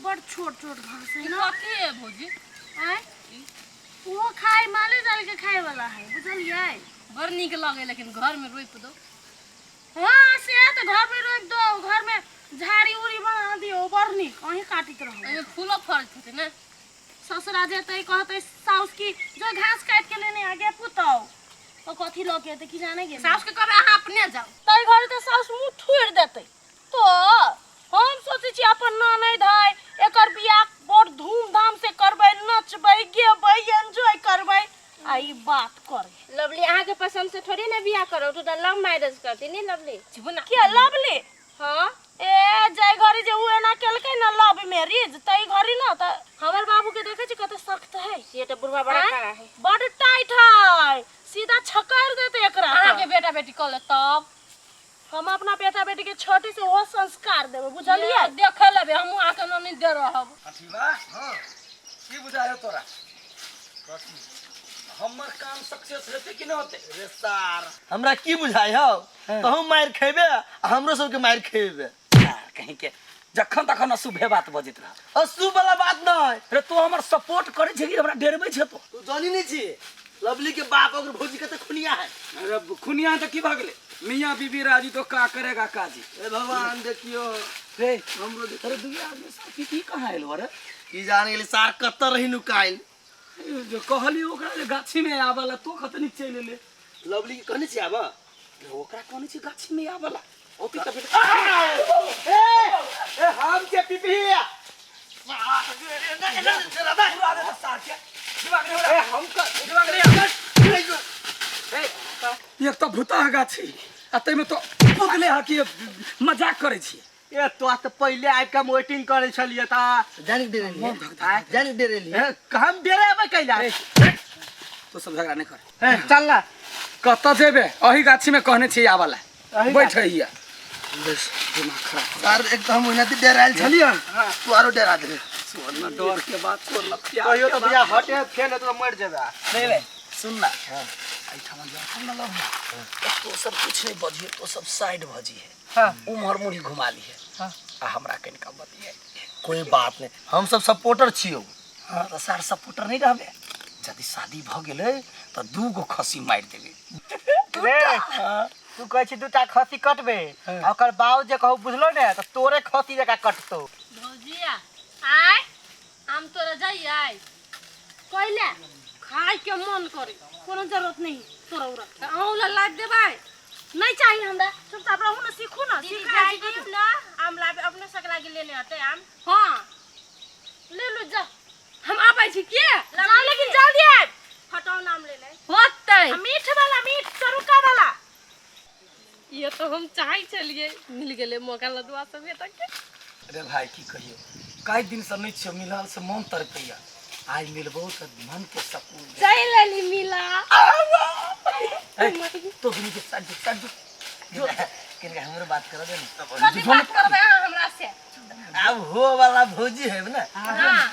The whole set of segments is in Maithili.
बड़ छोट छोट घास है ना। कथी है भौजी? आँय, ओहो खाय माले जाल के खाय वाला है, बुझलियै? बड़ नीक लगे, लेकिन घर में रोपि दो। हाँ से तऽ घर में रोपि दो, घर में झाड़ी उड़ी बना दियौ, बड़ नीक, अहीं काटैत रहू। एहिमे फूलो फड़ैत हेतै ने? ससुरा जेतै कहतै साउस की जो घास काटि के लेने आ गे पुतौ, तो कथी लऽ के एतै की जाने गेलै। साउस के कहबै अहाँ अपने जाउ। ताहि घड़ी तऽ साउस मुँह थोड़ि देतै। तो हम सोचै छी अपन ननैद है, एकर बियाह बड़ धूमधाम से करबै, नचबै गेबै एंजॉय करबै, आ ई बात करे। लवली अहाँ के पसंद से थोड़ी ना बियाह करो, तू तो लव मैरिज करती नहीं लवली। जीबू ना। किया लवली? हाँ। ए जाय घड़ी जे उ एना केलकै ना लव मैरिज, तै घड़ी ना त हमर बाबू के देखै छी कते सख्त है। ये तो बुढ़वा बड़ा आँय? कड़ा है। बड टाइट है, सीधा छकड़ देते एकरा। अहाँ के बेटा बेटी कऽ लेत तब? हम अपना बेटा बेटी के छोटी से ओहो संस्कार देबै, बुझलियै? ये देखे लेबै, हमहूँ अहाँके ननैद दे रहब। अथीबा, हाँ, की बुझाय तोरा? हमर काम सक्सेस हेतै कि न होतै? रे सार, हमरा की बुझाय हौ, तहु मारि खेबे आ हमरो सबके मारि खेबे। सार कहीं के जखन तखन अशुभे बात बजैत रह। अशुभ वाला बात नहीं। रे तू हमर सपोर्ट करै छै कि हमरा डेरबै छै तू? तू जानी नहीं छी लवली के बाप और भौजी कते खुनिया है। अरे खुनिया तऽ की भऽ गेलै? मियाँ बीबी राजी तो का करेगा काजी। ए भगवान देखियो रे हमरो देख। अरे दुनिया आदमी सब की की कहाँ एलो रे? की जान गेली सार कत रही नुकाइल। जो कहली ओकरा जे गाछी में आबला तो कतनी चलि एलै। लवली के कहने छी आब? ओकरा कहने छी गाछी में आबला। ओती तऽ फेर ए हम के पिपिया एक तऽ भूताह गाछी आ ताहिमे तो पुगले हा कि मजाक करै छी। ए तो तऽ पहिले आबि कऽ हम वेटिंग करै छलियै तऽ जानी डेरे लिए, जानी डेरे लिए। ए, हम डेरेबै कैला? तो सब झगड़ा नहीं कर। ए, चल ना। कतऽ जेबे? अही गाछी में कहने छी आबला। अही बैठ हिया। दिमाग खराब। सार एक तो हम ओहिना डेरा आयल छलियै, तू आरो डेरा दे। छोड़ ना, डर के बात छोड़ ना, प्यार कहियो के तऽ बात। भैया हटे फेल हेतौ तऽ मरि जेबे। नहीं नहीं सुन ना, एहिठाम जखन न लग तो सब कुछ नहीं बजिए, तो सब साइड भजिए। हाँ। उम्हर मुड़ी घुमा लिए। हाँ। आ हमरा कनिका बतिया। कोई बात नहीं, हम सब सपोर्टर छियौ। हाँ तऽ सार सपोर्टर नहीं रहबे, यदि शादी भ गेलै तऽ दू गो खस्सी मारि देबै। रे तू कहै छी दूटा खस्सी कटबे, आ ओकर बाऊ जे कहू बुझलो ने तऽ तोरे खस्सी जकाँ कटतौ। भौजिया आय आम तोरा जाइए? कैले खाय के मन करे। कोनो जरूरत नहीं तोरा उरा। तऽ अहूँ लए लाबि देबै? नहीं चाहिए हमरा, चुपचाप रहू ना, सीखू ना। दीदी सीखा जाय दियौ ना, आम लाबे अपने सक लागी लेने अतै आम। हाँ ले लो जा। हम आबै छी के? जाओ लेकिन जल्दी आब। फटाउ नाम लेने। होतै। आ मीठ वाला, मीठ चरुका वाला। ये तो हम चाहै छलियै, मिल गेलै मौका लदुआ सब भेटक के। अरे भाई की कहियो, कई दिन से नहीं छियो मिलल से मन तड़पैया, आज मिलबो तऽ मन के सकून भेट। चलि एली मिला। ए, तो दुनू के साइड जो, साइड जो। जो किनका हमरो बात कर दे ना। कथी बात करबै अहाँ हमरा से? अब हो वाला भौजी है ना। हाँ।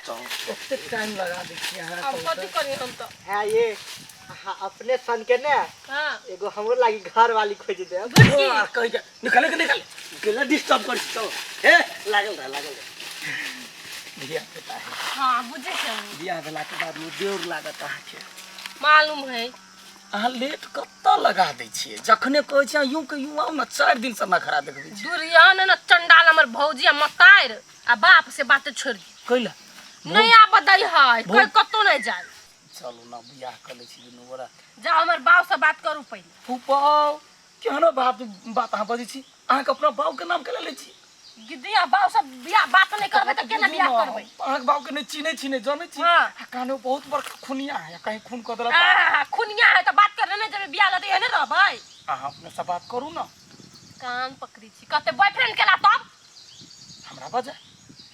ओते टाइम लगा दै छियै अहाँ। अब कथी करी हम तऽ? हाँ ये हाँ, अपने सन के ने हाँ। एगो हमरो लागी घर वाली खोज देब। हाँ, कहि के निकाले के निकाले केला डिस्टर्ब कर चलो। ए लागल रह, लागल रह। बियाह भेला है। हाँ बुझै छी हम। बियाह भेला के बाद में देवर लागत अहाँके। मालूम है। अहाँ लेट कतऽ लगा दै छियै? जखने कहै छियै अहाँ यूं के यूं आउ ने, 4 दिन से नखरा देखबै छी। दुर्योधन ने चंडाल हमर भौजी आ मतारि आ बाप से बात छोड़ि दी। कैला? नहीं आबऽ दै है, कोई कतौ नहीं जाय। चलू ना बियाह कऽ लै छी दुनू गोरा। जाओ हमर बाप से बात करू पहिले। फूफाउ केहनो बात बात अहाँ बजै छी, अहाँके अपना बाप के नाम केना लै छी? गिद्दिया बाप से बियाह बात नहीं करबै तऽ केना बियाह करबै? अहाँके बाप के नहि चिन्है छी, नहि जनै छी। हाँ। आ कानो बहुत बड़का खुनिया है, कहीं खून कऽ देलक। आहा, खुनिया है तऽ बात करे नहि जेबै, बियाह लए तऽ एहने रहबै। अहाँ अपने से बात करू ना। कान पकड़ी छी, कहते बॉयफ्रेंड केला तब हमरा बजा।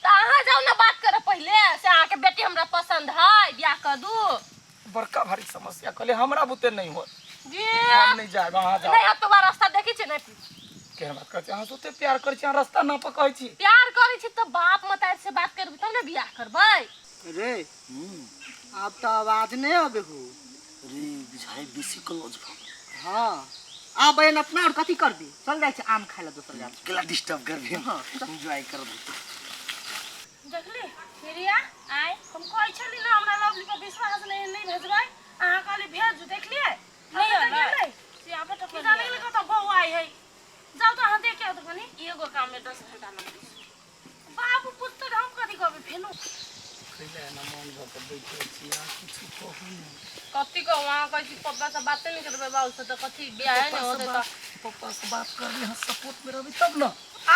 तऽ अहाँ जाउ ने बात करे पहिले से, अहाँके बेटी हमरा पसंद है, बियाह कर दू। बड़का भारी समस्या कहले हमरा बुते नहीं होत। जी हम नहीं जाएब, अहाँ जाउ। नहीं होत तो रास्ता देखै छी ने। केहन बात करै छी अहाँ? से प्यार करै छी, अहाँ रास्ता ना पकड़ै छी। प्यार करै छी तऽ बाप मतारि से बात करबै तब ने बियाह करबै। रे आब तऽ आवाज नहीं आबे हो। रे बुझाइ बेसी क्लोज भ। हाँ आब बहन अपना और कथी करबी, चल जाइ छै आम खाय ला दोसर गाछ। केला डिस्टर्ब करबी, एंजॉय करबी। मन भऽ कऽ बैठल छी अहाँ किछु कहू ने। कथी कहू, अहाँ कहै छी पप्पा से बाते नहि करबै बाबू से, तऽ कथी बियाहे नहि होतै तऽ? पप्पा से बात करबै, अहाँ सपोर्ट में रहबै तब ने।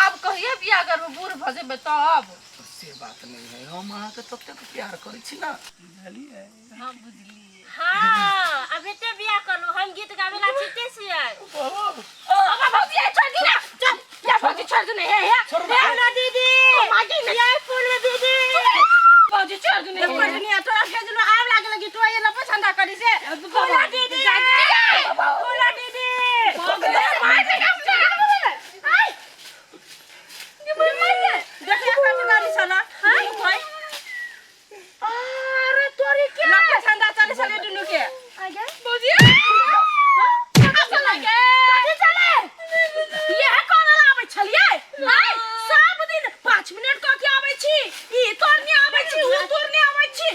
आब कहिया बियाह करबै, बूढ़ भऽ जेबै तब? से बात नहीं है, हम अहाँके ततेक प्यार करै छी ना, बुझलियै? हाँ, बुझलियै। हाँ, अब एते बियाह करलू, हम गीत गावे ला छिते छियै। बाबा, भौजी, ए, छोड़ दी ना, चल या भौजी, छोड़ दू ने, हे हे। हे ना दीदी, ये फूल में दीदी। भौजी, छोड़ दू ने, हे। दुनिया तोरा भेजलो आब लागल कि तू ये लपो छंदा करी से। फूला दीदी, फूला दीदी। देखिए कथी गाड़ी छला दुनू भाई। अरे तोरी के लपो छंदा चले छले दुनू के। भौजी, कथी चले? यह करऽ ला आबै छलियै आइ? सब दिन 5 मिनट कऽ के आबै छी, ई तोड़ने आबै छी, ओ तोड़ने आबै छी।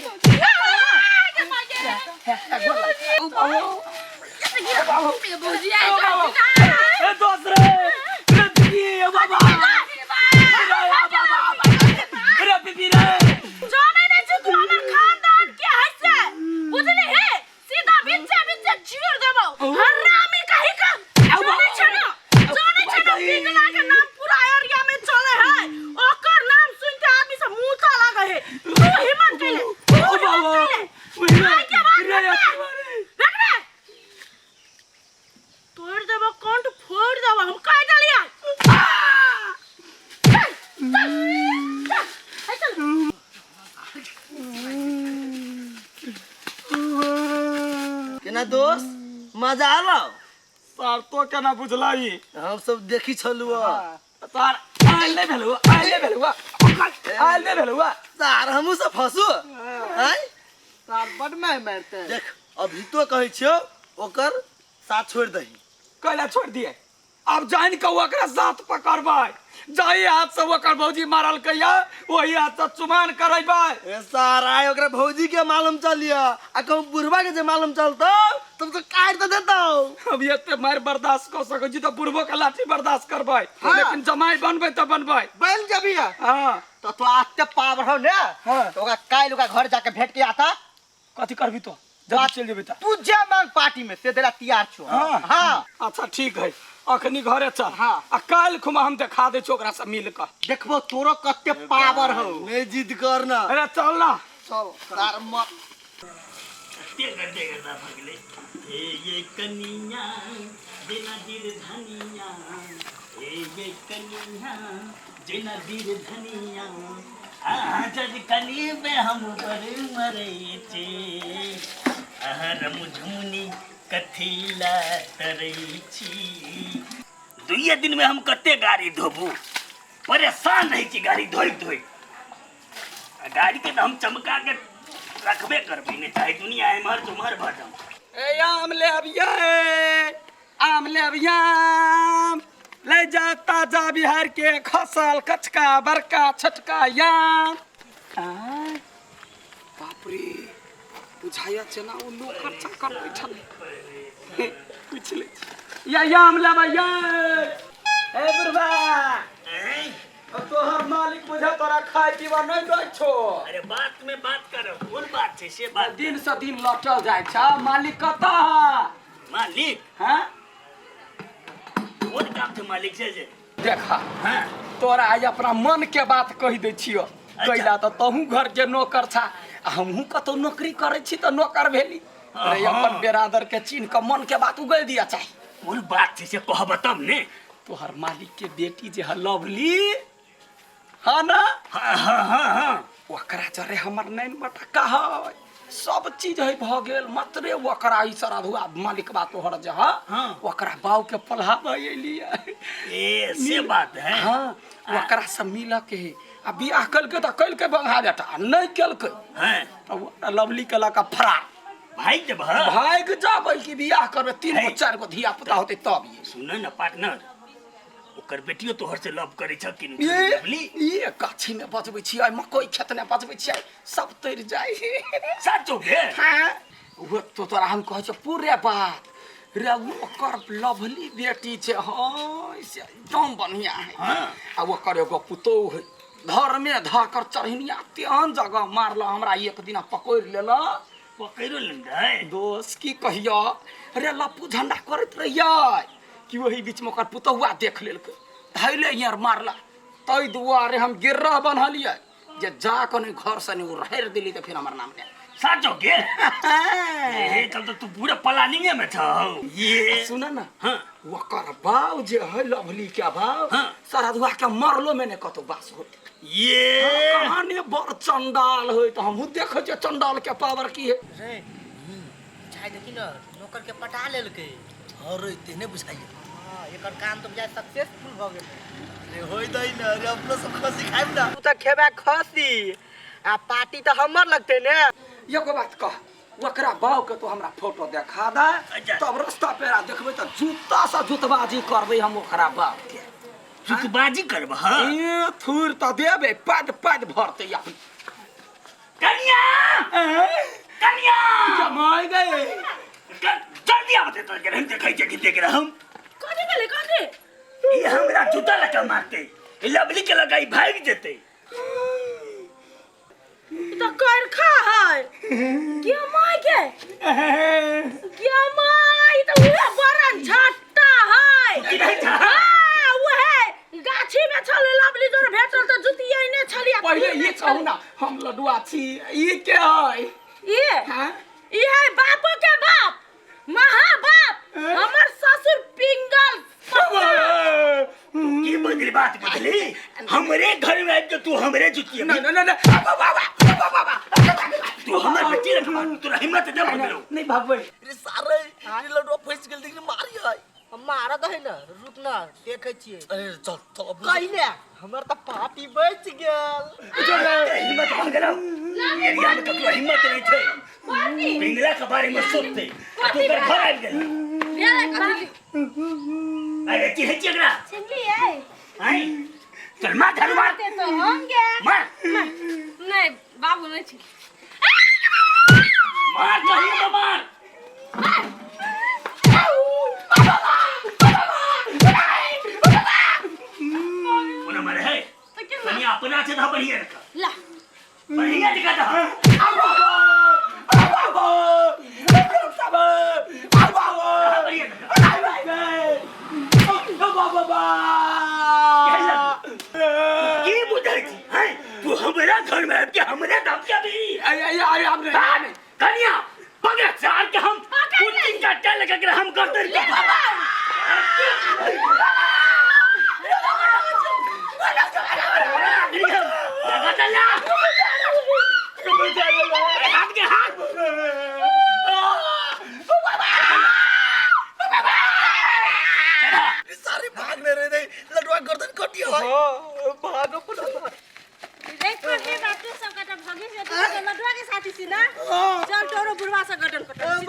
भौजी, आइ छोड़ दू ना। ए दोस्त रे, रे दीदी, ए बाबा रे, दीदी रे। जानै नै छी तू हमर खानदान के है से, बुझली? हे, सीधा बिच्चे बिच्चे चीर देबौ, हरामी कहि का। जानै छै ना, जानै छै ना, पिघला के नाम पूरा एरिया में चले है। ओकर नाम सुनते आदमी सब मुँह लागे है। तू हिम्मत कैले, तू हिम्मत कैले? आइ के बाद रख रे, तोड़ देबो, कंठ फोड़ देबो, हम कह देलियै। चल चल चल, है चल। केना दोस्त, मजा आलो? सर, तो केना बुझलही? हम सब देखी छलू। सर, आयल नहि भेलौ, आयल नहि भेलौ, आयल नहि भेलौ। सार, हमहूँ सब फंसू आँय? सार, बड मारि मारते। देख, अभी तो कहै छियौ, ओकर साथ छोड़ि दही। कैला छोड़ दिए? अब जान के ओकरा साथ पकड़बै, जाहि हाथ से ओकर भौजी मारल कैया, वही हाथ से चुमान करेबै। ए सार, आइ ओकरा भौजी के मालूम चलिया आ कहूँ बुढ़वा के जे मालूम चलतौ तब तो काटि तऽ देतौ। अब एते मारि बर्दाश्त कऽ सकै छी तऽ बुढ़बो के लाठी बर्दाश्त करबै, लेकिन जमाई बनबै तऽ बनबै। बन जबी। हाँ। तो तो आते पावर हो ने। हाँ। तो ओकरा काल्हि ओकरा घर जाके भेंट के आता। कथी करबी तो जल्दी चलि जेबी तऽ? तू जे मांग पार्टी में से देला तैयार छो। हाँ। हाँ। अच्छा ठीक है, अखनी घरे चल। हाँ। आ काल्हि खुमा हम देखा दै छी ओकरा से मिल कऽ। देखबो तोरो कते पावर हो। नहीं जिद कर ना। अरे चल ना। चल सार म कते गंदा भऽ गेलै। हे ये कनिया जेना दिल धनिया, हे ये कनिया जेना दिल धनिया, अहाँ जद कनी में हम पर मरै छी, अहाँ रमुझमुनी कथी ला तरै छी। दुइये दिन में हम कते गाड़ी धोबू, परेशान रहै छी गाड़ी धोइ धोइ। आ गाड़ी के तऽ हम चमका के रखबे करबै, नहि चाहे दुनिया एम्हर से उम्हर भऽ जाउ। ए आम ले अबियै, आम ले अबियै, आम ले जा, ताजा बिहार के खसल कचका बड़का छोटका आम। आय, बाप रे, बुझाइया जेना ओ नौकर चाकर बैठल है। पूछि लै छी। या या आम लेबै यै। ए बुढ़बा, तोहर मालिक बुझा तोरा खाय पीबा नहि दै छौ। अरे, बात में बात करब, कोन बात छै से बात। दिन से दिन लटल जाइ छ। मालिक कतऽ है? मालिक? हाँ। कोन काम छै मालिक से जे? देखा, हाँ। तोरा आइ अपना मन के बात कहि दै छियो। कैला तऽ तहूँ घर के नौकर छा आ हमहूँ कतौ नौकरी करै छी तऽ नौकर भेली। अरे, अपन बेरादर के चिन्ह के मन के बात उगल दिया चाही। कोन बात छै से कहब तब ने। तोहर मालिक के बेटी जे है लवली, हाँ ना? हाँ हाँ हाँ हाँ ओकरा जरे हमर नैन मटका है, सब चीज है भऽ गेल, मात्रे ओकरा ई सराधुआ मालिकबा तोहर जे है, हाँ। ओकरा बाऊ के पल्हाबे एलियै। ए, से बात है? हाँ, ओकरा से मिलऽ के है। आ बियाह केलकै तऽ केलकै बंगा बेटा, आ नहि केलकै हैं तऽ ओ लवली के लऽ कऽ फरार। भागि जेबह? भागि जाबै कि बियाह करबै, तीन गो है। चारि गो धिया पुता होतै तब ये। सुन ने पार्टनर, ओकर बेटियो तोहर से लव करै छ कि ये लवली? ये गाछी में बजबै छियै, मकई खेत में बजबै छियै, सब तर जाइ। साचो के? हाँ, वो तो तोरा हम कहै छियौ पूरे बात रे। ओकर लवली बेटी छै, हाँ, से एकदम बढ़िया है। हाँ। आ ओकर एगो पुतोहु है। धर्मे धकर चढ़िनिया तेहन जगह मारल हमरा एक दिना पकड़ि लेलक। पकड़ो लेने दोस्त की कहियो रे लप्पू झंडा करैत रहियै कि ओही बीचमे ओकर पुतहुआ देख लेलकै धैले यार मारला। ताहि दुआरे हम गिर्रह बन्हलियै जे जा कऽ नहि घरसँ नहि ओ रहरि देली तऽ फेर हमर नाम नहि। साचो के ए तब तो तू पूरा प्लानिंग में छौ ये। सुन ना हाँ। ओकर बाव जे है लवली के बाव हाँ। सरदुआ के मरलो में ने कतौ बास होत ये कहानी बड़ चंडाल होय तऽ हमहूँ देखै छियै चंडाल के पावर की है। रे बुझाइ देखी न नौकर के पटा लेलकै। अरे तेने बुझाइए। हाँ एकर काम तो बुझाइ सक्सेसफुल भऽ गेलै। अरे होय दै न अरे अपनो सब खसी खाइब ना। तू तऽ खेबे खसी आ पार्टी तऽ हमर लगतै ने। एगो बात कह ओकरा बाव के तो हमरा फोटो देखा दे अच्छा। तब रास्ता पेरा देखबै तऽ जूता से जूतबाजी करबै हम ओकरा बाप के। जुतबाजी करब हाँ? ए थूर तऽ देबै पद पद भरतै अपन। कन्या कन्या जमाय गए जल्दी आबते तो हम देखै छियै कि देख रहा हम। कथी भेलै कथी? ई हमरा जूता लगा मारते लवली के लगाई भाग जेते। ई तऽ करखा है। गे माय गे गे my ई तऽ उहे बरन झट्टा है। की रहै छा? हाँ, उहे गाछी में छलै लवली जोर भेटल तऽ जुतिये ने छलियै। पहिले ई कहू ना हम लडुआ छी ई के है? ई हाँ? ई है बापो के बाप महाबाप हमर ससुर पिंगल। की बदली बात बदली हमरे घर में आबि के तू हमरे जुतिये नहीं नहीं नहीं बाबा बाबा तू हमर बेटी रख तोरा हिम्मत दे बदलो नहीं भागबै। रे सारे रे लडुआ फंस गेल देख मारी है। हम मारत है न रुक न देखै छियै। अरे चल चल अब कहिले हमर तऽ पार्टी बचि गेल। हिम्मत बन गेलौ एरिया में ककरो हिम्मत नहीं छै पिंगला के बारे में सोचते तू ओकर घर आबि गेल। अरे की है एकरा चिन्हलियै? आई चल मार झाड़ू मार ते तो हम गे। मार। नहीं बाबू नहीं छी। मार कहीं तो मार। कोना मारे है कनिया अपना से था बढ़िया रखा ला बढ़िया दिखा था। बढ़िया दिखा। की बुझै छी हैं तू हमरा घर में आबि के हमरे धमका भी। कनिया पकड़ चार के हम कुत्ती काटे लगा के हम कर दे। हाथ के हाथ रे सारे भाग ने रे लडुआ गर्दन कटी है। हाँ भागो पुनः। देख पर बाप तू सब कटा भगी से तू तो लडुआ के साथी छी ना। चल तोरो बुढ़वा से गटन कटन छी।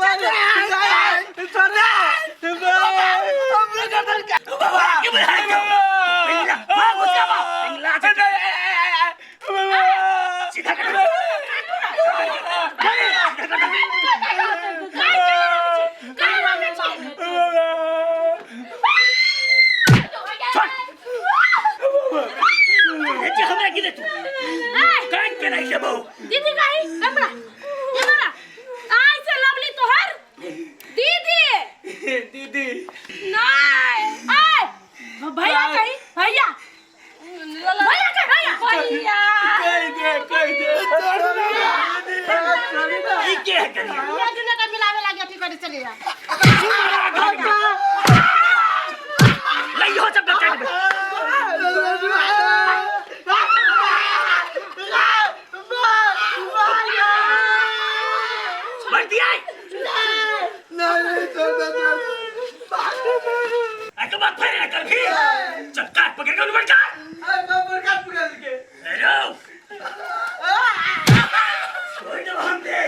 की बुझाइ छौ? पिंगला, मार घुसका बा, पिंगला छै। सीधा कर। छोड़। हमरा की दे तू? काट के नहीं देबौ। दीदी गई हमरा हमरा आई से लवली तोहर दीदी दीदी नहीं आय भैया कही भैया भैया कही भैया भैया कह दे कह दे। ई के है कनिया? भैया दुनू के मिलावे लागी अथी करे चली जा। लइहो सब काट दे। मर दिया। अरे बात फिर ना कर भी। चल काट पकड़ के उन्हें काट। अरे छोड़ दो हम दे।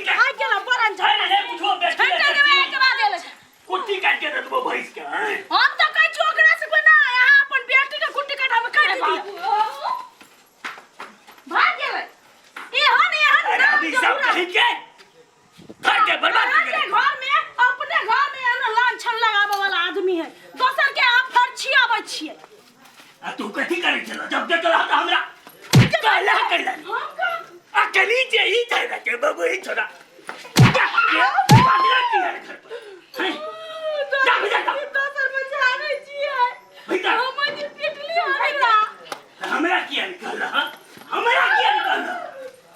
आई गेला बरन झट अरे रे बुझो बेटी। झट देबै एक बाद एलै। कुत्ती काट के दे देबो भैंस के हैं? हम तो कहै छी ओकरा से बना यहाँ अपन बेटी के कुट्टी कटाबे काटि दिया। भाग गेलै। एहन एहन अरे नाम अभी के सब पूरा कहीं के घर के बर्बाद कर भाग छियै। आ तू कथी करै छल जब देख रहा था हमरा कहला कहला आ कनी जे ई छै ना के बाबू ई छोड़ा। पागला की है?